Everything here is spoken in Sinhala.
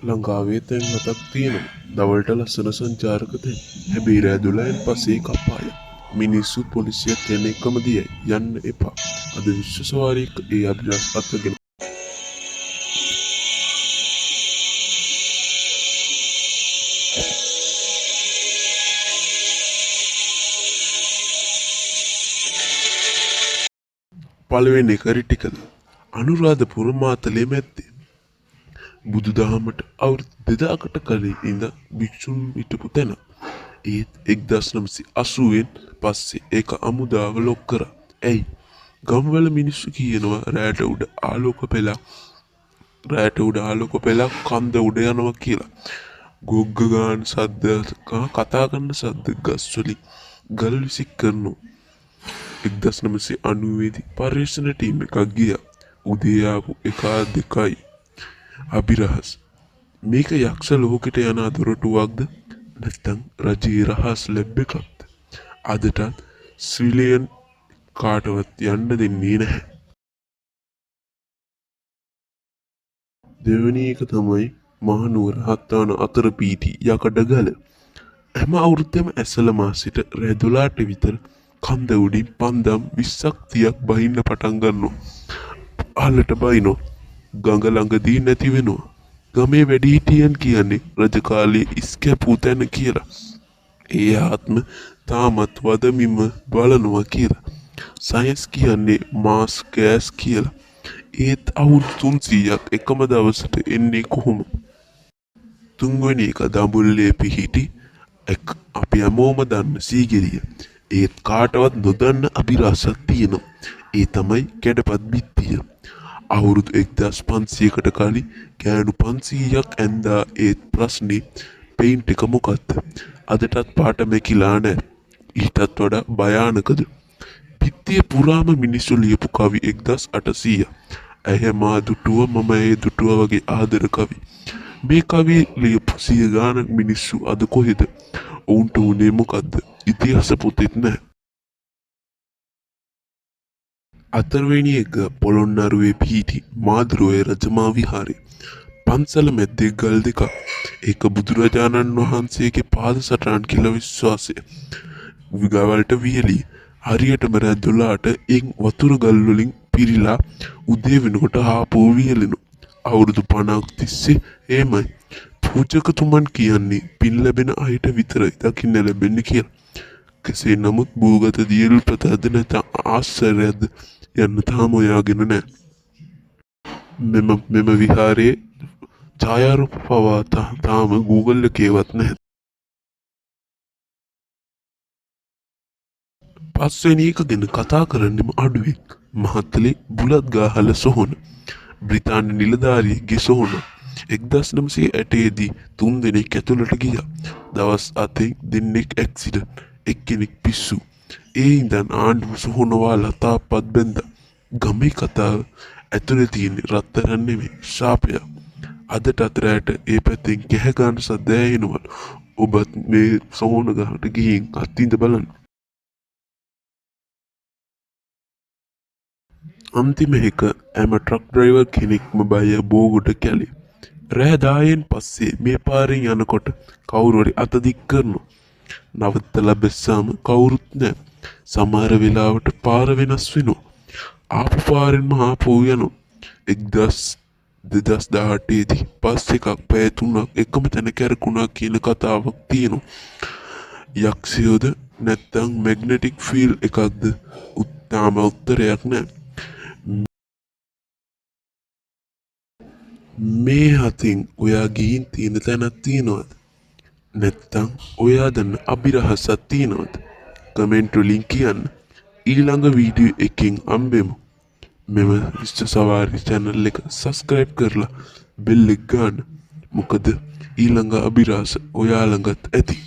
ලංකාවේ තැන් හතක් තියෙනවා. දවල්ට ලස්සන සංචාරක තැන්. හැබැයි රෑ 12න් පස්සේ ඒක අපාය. මිනිස්සුත් පොලිසියත් යන එකම දියයි. යන්න එපා. අද විශ්ව සවාරියක ඒ අභිරහස් අත්ගෙන පළවෙනි එක රිටිකල. අනුරාධපුර මාතලේ මැද්දේ. බුදුදහමට අවුරුදු 2000කට කලින් ඉඳන් භික්ෂුන් හිටපු තැන. ඒත් 1980න් පස්සේ ඒක අමුදාව ලොක් කරා. ඇයි? ගම්වල මිනිස්සු කියනවා රෑට උඩ ආලෝක පෙළක් රෑට උඩ ආලෝක පෙළක් කන්ද උඩ යනවා කියලා. ගොග්ග ගාන සද්ද, කතා කරන සද්ද, ගස් වලින් ගල් විසික් කරනවා. 1990 දී පර්යේෂණ ටීම් එකක් ගියා. උදේ ආපු එකා දෙකයි අභිරහස්. මේක යක්ෂ ලෝකෙට යන දොරටුවක්ද නැත්නම් රජයේ රහස් ලැබ් එකක්ද? අදටත් සිවිලියන් කාටවත් යන්න දෙන්නේ නැහැ. දෙවෙනි එක තමයි මහනුවර හත්වන අතර පීටි යකඩ ගල. හැම අවුරුද්දෙම ඇසළ මාසෙට රෑ 12ට විතර කන්ද උඩින් පන්දම් 20ක් 30ක් බහින්න පටන් ගන්නවා. අහලට බහිනවා. ගඟ ළඟදී නැති වෙනවා. ගමේ වැඩිහිටියන් කියන්නේ රජ කාලේ ඉස් කැපූ තැන කියලා. ඒ ආත්ම තාමත් වදමින්ම බලනවා කියලා. සයන්ස් කියන්නේ මාස් ගෑස් කියලා. ඒත් අවුරුදු 300ක් එකම දවසට එන්නේ කොහොම? තුන්වෙනි එක දඹුල්ලේ පිහිටි අපි හැමෝම දන්න සීගිරිය. ඒත් කාටවත් නොදන්න අභිරහසක් තියෙනවා. ඒ තමයි කැඩපත් බිත්තිය. අවුරුදු 1500කට කලින් ගෑනු 500ක් ඇන්දා. ඒත් ප්‍රශ්නේ පෙයින්ට් එක මොකක්ද? අදටත් පාට මැකිලා නෑ. ඊටත් වඩා භයානකද? බිත්තිය පුරාම මිනිස්සු ලියපු කවි 1800. ඇය මා දුටුව මම ඇය දුටුව වගේ ආදර කවි. මේ කවි ලියපු සිය ගානක් මිනිස්සු අද කොහෙද? ඔවුන්ට වුණේ මොකද්ද? ඉතිහාස පොතෙත් නෑ. හතරවෙනි එක පොළොන්නරුවේ පිහිටි මාදුරුවේ රජමහා විහාරය. පන්සල මැද්දේ ගල් දෙකක්. ඒක බුදුරජාණන් වහන්සේගේ පාද සටහන් කියලා විශ්වාසය. ගවල්ට වියලී. හරියටම රෑ 12ට එන් වතුර ගල් වලින් පිරීලා උදේ වෙනකොට ආපහු වියලෙනවා. අවුරුදු 50ක් තිස්සේ එහෙමයි. පූජකතුමන් කියන්නේ පින් ලැබෙන අයට විතරයි දකින්න ලැබෙන්නේ කියලා. කෙසේ නමුත් භූගත දියලුපතද නැත්නම් ආශ්චර්යයක්ද යන්න තාම හොයාගෙන නෑ. මෙම විහාරයේ ඡායාරූප පවා තාම Google එකේවත් නැහැ. පස්වෙනි එක ගැන කතා කරන්නෙම අඩුවෙන්. මහත්තලේ බුලත් ගාහල සොහොන. බ්‍රිතාන්‍ය නිලධාරියෙක්ගේ සොහොන. 1960 දී 3 දෙනෙක් ඇතුළට ගියා. දවස් 7න් දෙන්නෙක් ඇක්සිඩන්ට්, එක්කෙනෙක් පිස්සු. ඒ ඉඳන් ආණ්ඩුව සොහොන වහලා තාප්පත් බැන්දා. ගමේ කතාව ඇතුලේ තියෙන රත්තරන් නෙමෙයි ශාපයක්. අදටත් රැට ඒ පැත්තෙන් කැහ ගන්න සද්ද ඇහෙනවලු. ඔබත් මේ සොහොන ගහට ගිහින් අත්විඳ බලන්න. අන්තිම එක හැම ට්‍රක් ඩ්‍රයිවර් කෙනෙක්ම බය බෝගොඩ කැලේ. රෑ 10න් පස්සේ මේ පාරෙන් යනකොට කවුරු හරි අත දික් කරනවා. නවත්තලා බැස්සාම කවුරුත් නෑ. සමහර වෙලාවට පාර වෙනස් වෙනවා. ආපු පාරෙන්ම ආපහු යනවා. 2018 දී බස් එකක් පැය 3ක් එකම තැන කැරකුණා කියන කතාවක් තියෙනවා. යක්ෂයෝද නැත්තම් මැග්නටික් ෆීල්ඩ් එකක්ද තාම උත්තරයක් නෑ. මේ හතෙන් ඔයා ගිහින් තියෙන තැනක් තියෙනවද? නැත්තම් ඔයා දන්න අභිරහසක් තියෙනවද? කමෙන්ට් වලින් කියන්න. ඊළඟ වීඩියෝ එකෙන් හම්බෙමු. මෙම විශ්ව සවාරි චැනල් එක සබ්ස්ක්‍රයිබ් කරලා බෙල් එක ගන්න. මොකද ඊළඟ අභිරහස ඔයා ළඟත් ඇති.